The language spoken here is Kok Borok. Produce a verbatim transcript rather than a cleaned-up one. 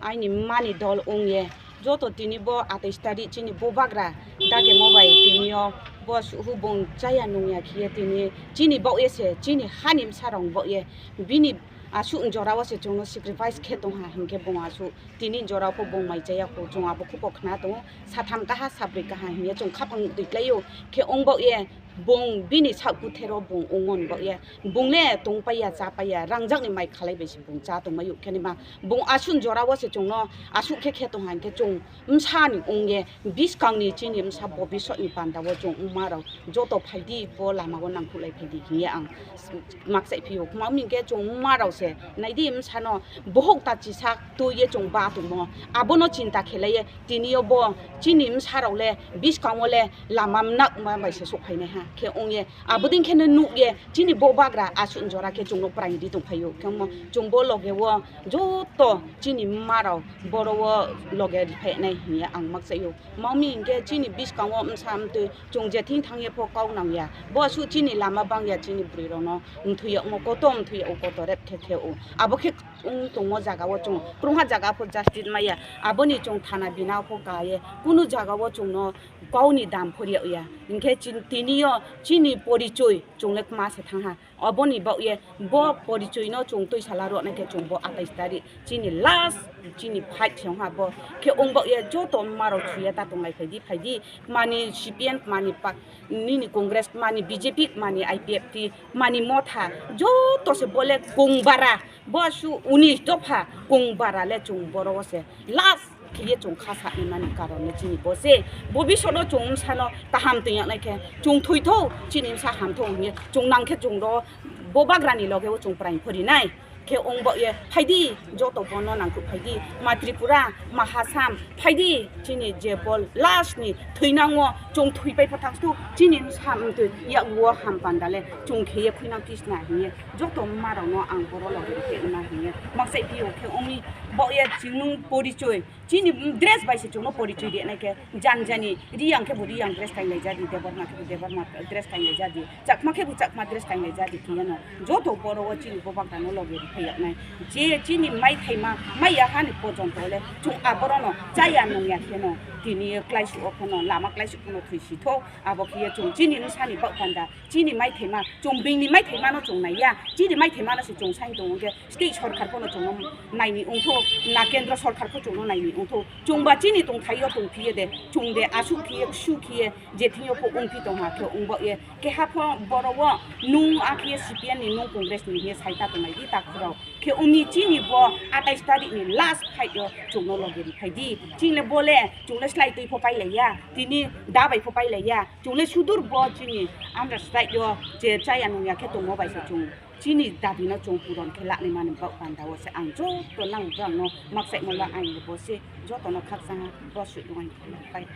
Aini mani dol wng ye, joto tini bo atais tarik chini bubagra dage mo bai tini o bo suhu bung chaya nung ya khiye tini chini bok ye se, chini hani bwsa rok bok ye bini asuk jora o se chwng no sacrifice khe tong ha hinkhe bung asuk tini jora o khe bung mai chaya kho, chwng abo khupo khna tongo, satham kaha, sabri kaha hiye chwng khapang twi klai o khe wng bok ye. Bung bini sak kuthero bung wngmani bagwi bung le tong paiya, cha paiya, rangjak ni mai khalai bai se bung cha tong mai khe ni ma. Bung asuk jora o se chwng no asuk khe khe tong hai khe chwng bwsa ni wng ye bwskang ni chini bwsa bobisot ni panda o chwng wngma rok joto phai di bo lama o nangkuk lai phai di hiye ang makchai phio. Mami hwnkhe chwng wngma rok se nai di bwsa no bohok ta chisak twi ye chwng ba tongmo. Abono chinta khe lai ye tini o bo chini bwsa rok le bwskang o le lama mnak ma bai se sok phai nai ha khe wng ye. Abo ding khe no nuk ye chini bubagra asuk jora khe chwng no prai di tong phai o. Khe mo chwng bo loge o joto chini mma rok boro o loge ri phai nai hiye ang makchai o. Mami hwnkhe chini bwskang o bwsa mtwi chwng je thing thang ye pho kok nang ya. Bo asuk chini lama bang ya chini bwrwi rok no mthwi ya omo koto mthwi ya o koto rep khe khe o. Abo khe wng tongmo jaga o chwng kwbangma jaga pho justice maya. Aboni chwng thana bina pho ka ye kunu jaga o chwng no kok ni dam pho ri ya. Hinkhe chin-, tini o chini porichoi chwng le kwma se thang ha. Oboni bagwi bo porichoi no chwng twi sala rw nai khe chwng bo atais tarik chini last chini fight se wng ha bo khe wng bagwi joto mma rok thwi ya ta tong lai phai di phai di mani C P M mani pa nini Congress mani B J P mani I P F T mani Motha joto se bo le kung bara bo su unis dopha kung bara le chwng boro o se last khiye chwng kha sa ni mani karon no chini bo se bobisot no chwng bwsa no kaham twi ya nai khe chwng thwi tho chini bwsa ham tho hiye chwng nang khe chwng ro bubagra ni loge o chwng prai pho ri nai khe wng bo ye phai di joto bono nangkuk phai di ma Tripura ma Assam phai di chini je bol last ni thwi nang o chwng thwi pai pho thang stu chini bwsa mtwi yak wo ham panda le chwng khiye khwi nang kis na hiye joto mma rok no ang boro loge ri khe wng na hiye makchai phio khe wng mi bo ye chwng nung porichoi. Chini dress bai se chwngno porichoi de nai khe jan jani riyang khe bo riyang dress kainai jadi, debbarma khe bo debbarma dress kainai jadi, chakma khe bo chakma dress kainai jadi khe yano joto boro o chini bubagra no loge ri phai yak nai. Je chini mai thaima mai ya hani porjonto le chwng aboro no chaya nung ya khe no tini klai su o pho no lama klai su pho no thwi si tho abo khe ye chwng chini bwsa ni bak panda chini mai thaima chwng bini mai thaima no chwng nai ya chini mai thaima no se chwng sai tong khe State sorkar pho no chwngno naini wngtho, na kendro sorkar pho chwngno naini wngtho. Chwngba chini tongthaio tongphiye de, chwng de asuk khiye, ksu khiye, je thingyo pho wngphi tongha khe wngbo ye. Keha pho boro o nung a khiye C P M ni, nung Congress ni hiye sai ta tongnai di takhurok. Khe wngni chini bo atais tarik ni last fight yo chwngno loge ri phai di. Chini le bo le, chwng le slai twi pho pailai ya, tini da bai pho pailai ya. Chwng le sudur bo chini amra slai yo je chaya nung ya khe tongmo bai se chwng. Chini dabi no chwng puron khe lanai mani bak panda o se ang joto nang bwrang no makchai mo la ang bo se joto no khakchang ha bo se rwng pai.